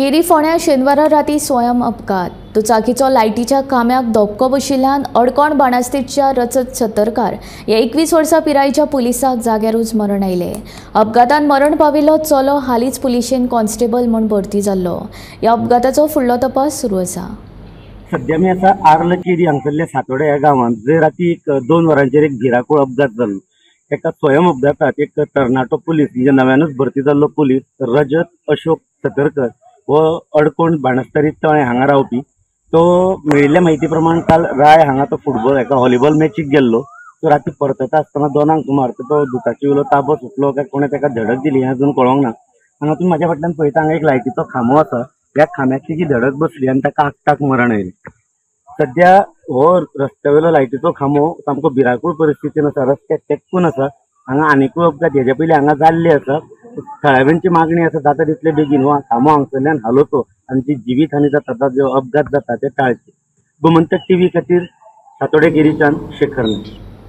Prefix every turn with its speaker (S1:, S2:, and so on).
S1: केरी फोंड्या शेनवारा राती स्वयं अपघात. दुचाकीचो लायटीच्या खांब्याक धपको बशिल्ल्यान अडकोण बाणास्तीच्या रचत सतरकार ह्या 21 वर्सां पिरायेच्या पुलिसाक जाग्यारूच मरण आयलें. अपघातान मरण पाविल्लो चलो हालींच पुलिशेन कॉन्स्टेबल म्हूण भरती जाल्लो. ह्या अपघाताचो फुडलो तपास सुरू आसा.
S2: सध्या मी आता आर्ल केरी हांगसरल्या सातोडे ह्या गांवांत जंय राती एक 2 वरांचेर एक भिरांकूळ अपघात जालो. एका स्वयं अपघातात एक तरणाटो पुलीस म्हणजे नव्यानूच भरती जाल्लो पुलीस रजत अशोक सतरकर हो अडकोण बाणस्तारी तळें हांगा रावपी. तो मेळिल्ल्या म्हायती प्रमाण काल राय हांगा तो फुटबॉल एका व्हॉलीबॉल मॅचीक गेल्लो. तो राती परतता आसतना 2 सुमार तो दुचाकी वयलो ताबो सुटलो काय कोणें ताका धडक दिली हें अजून कळोंक ना. हांगा तुमी म्हाज्या फाटल्यान पळयता हांगा एक लायटीचो खांबो आसा. ह्या खांब्याक तेजी धडक बसली आनी ताका आकटाक मरण आयलें. सध्या हो रस्त्या वयलो लायटीचो खांबो सामको भिरांकूळ परिस्थितीन आसा, रस्त्याक तेंकून आसा. हांगा आनिकूय अपघात हेजे पयलीं हांगा जाल्ले आसा. थळाव्यांची मागणी आसा जाता तितले बेगीन हो खांबो हांगसरल्यान हालोवचो आनी जी जिवीत हानी जाता, जो अपघात जाता ते टाळचे. गोमंतक टीव्ही खातीर सातोडे केरीच्यान शेखर नायक.